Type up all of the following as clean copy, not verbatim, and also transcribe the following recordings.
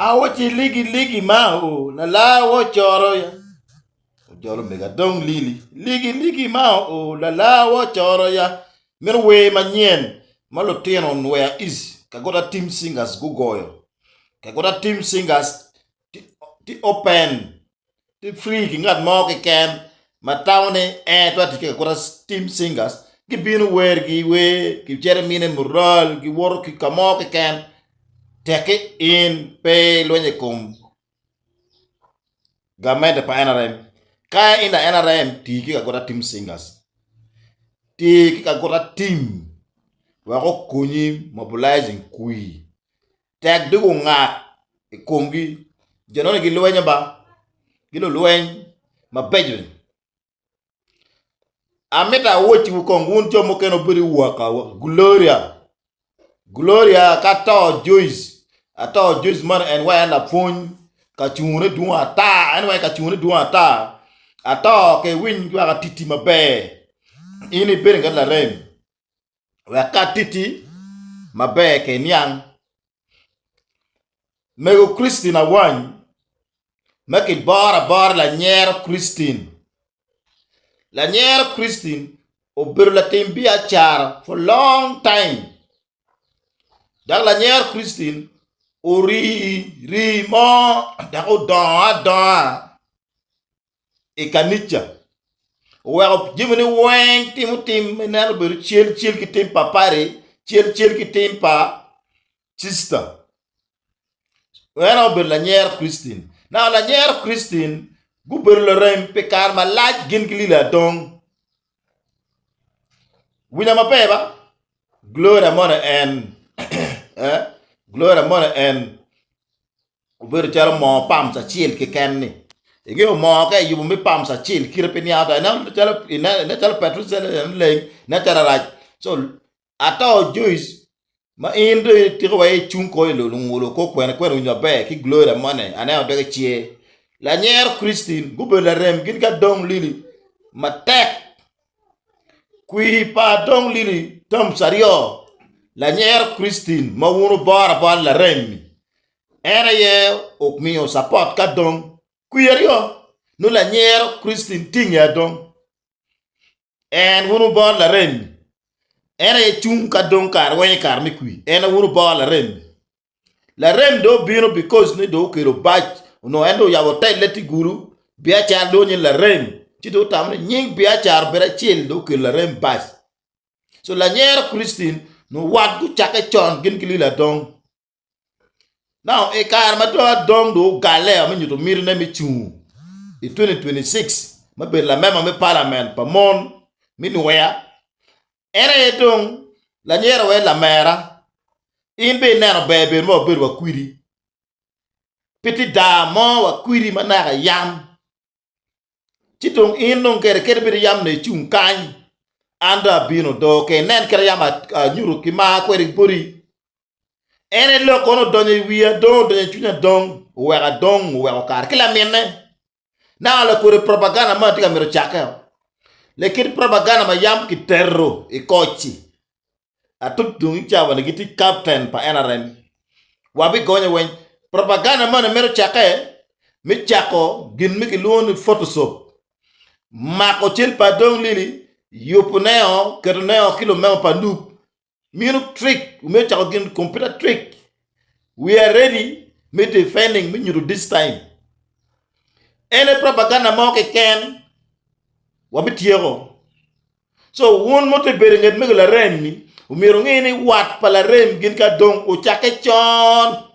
Awaci ligi ligi ma o lala wo coro ya. Ojolo mega dong lili. Ligi ligi ma o lala wo coro ya. Meno wer manyen ma lutino Nweya East Kagoda Team Singers gugoyo. Kagoda Team Singers tye open tye free ki ngat mo keken ma tamo ni en twero tic ki Kagoda Team Singers gibino wergi wer gicito mine mural giwoto ki ka mo keken tekki in pe ilwenyo i kom gamente pa NRM ka in la NRM ti ki Kagoda Team Singers ti ki Kagoda Team wek okonyi mobilizing kwir Tek dong ongak i komgi, jo nongo gilwenyo ba, gin lulweny mabeco. Amito awocciwu kong wun jo mukene wubedo i waka Gloria, Gloria ka ato Joyce, ato Joyce meno en wa en lapwony ka cungone dwong ata, en wa ka cungone dwong ata, ato ka iwiny wek atiti maber, in ibedo ngat larem. Wek ka atiti maber ka iniang. Mego Christine Awany ma kiboro abora lanyero Christine. Lanyero Christine obedo latim biacara for long time dok lanyero Christine ori rii mo dok odongo adonga i kanica oweko jamine weng timo tim ma ineno obedo cal cal ki tim pa padi cal cal ki tim pa cista en aye obedo lanyero Christine now lanyero Christine gubedo lurem pi kare malac gin ki Lili Adong winya maber ba Gloria moni en Gloria moni en obedo calo moo pams acel keken-ni ingeyo moo ka iyubo me pams acel kite pe niang ata inen calo inen calo petrol leng inen calo rac co ato Joyce ma in dong itiko wa icung ko i lungolo ko kwene kwene winyo maber ki Gloria moni aneno dok icer lanyero Christine gubedo larem gin ki Adong Lily matek kwir pa Adong Lily terms aryo lanyero Christine ma wun wuboro abora larem-mi En aye omiyo capot ka dong kwir aryo nongo lanyero Christine tinge adong. En wun wubor laremi. En aye cung ka dong kare weng i kare me kwir. En aye wun wubor laremi. Larem dong obino because ni dong okelo bac onongo en dong oyabo otelle tye gulu biacara dong onyo ni larem ci dong otamo ni nying biacara obedo acel dong okelo larem bac. So lanyero Christine nongo wat gucakke con gin ki Lili Adong. Now, i kare ma dong adong dong ogalle me nyuto mitine me cung i 2026 me bedo lamema me palament pa mon me Nwoya, en aye dong lanyera wa lamera. In bene ineno ber bedo ma wabedo wakwidi. Pe tye daa mo wakwidi ma naka yam. Ci dong in dong kede kadi bed yam nongo icung kany, an dong abino do ka inen kit ma yam anyuto ki mar kwede boti. En aye lok kono odonyo i wiya dong odonyo i cwinya dong oweko adong oweko kare ki laminne. Naka lakodi propaganda man tye ka mito cakke. Lakit propaganda ma yam kitero i koc-ci atuc dong i cawa-ni gitye captain pa NRM. Wabigonyo weng. Propaganda moni mito cakke me cako gin ma kilwongo ni photoshop. Mako cal pa Adong Lili, yubone-o, ketone-o ki lumemo pa Nup Mino trick me cako gin computer trick. We are ready me defending me nyuto this time. En aye propaganda mo keken wabityeko. So wun ma wutye bedo i nget mego larem-mi omyero wunge ni wat pa larem gin ka dong ocakke con.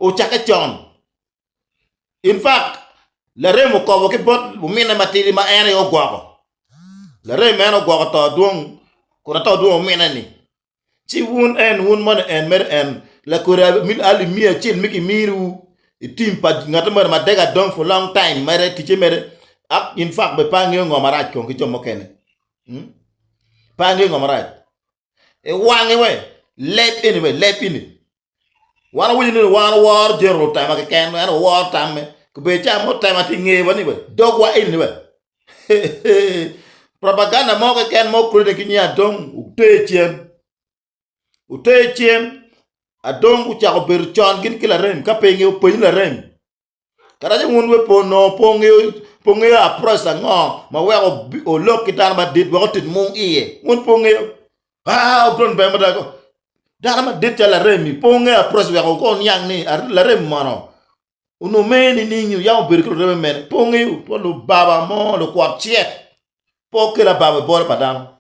Ocakke con. In fact, larem okobo ki bot ominne matidi ma en aye ogwoko. Larem en ogwoko to dwong kun ato dwong ominne-ni. Ci wun en, wun moni en mere en lakodi alip miya acel mi kiminiwu i tim pa ngat moni ma dega dong for long time mere ticce mere in fact bene pe angeyo ngo marac kong ki jo mukene. Hmm? Pe angeyo ngo marac. I wange we leb eni we leb eni Wan wawinyo ni wan waworo General Otema keken, en waworo tamme. Kobedo ca mo Otema tye i ngewa ni we, dogwa eni ni we. Propaganda mo keken ma okrene ki nying Adong, wuter cen. Wuter cen. Adong ocako bedo con gin ki larem ka pe ingeyo peny larem. Karaca wun we pe onongo pe wungeyo pe wungeyo approach ango ma weko olok ki dano madit wek otit mung iye. Wun pe wungeyo. Ah, obron ber mada. Dano madit calo larem-mi pe wungeyo approach wek oniang ni larem mono onongo mere nining nyo yam obedo ki lureme mene. Pe wungeyo. Lubaba mo lukwot cek pe okelo ababa i bolo pa dano.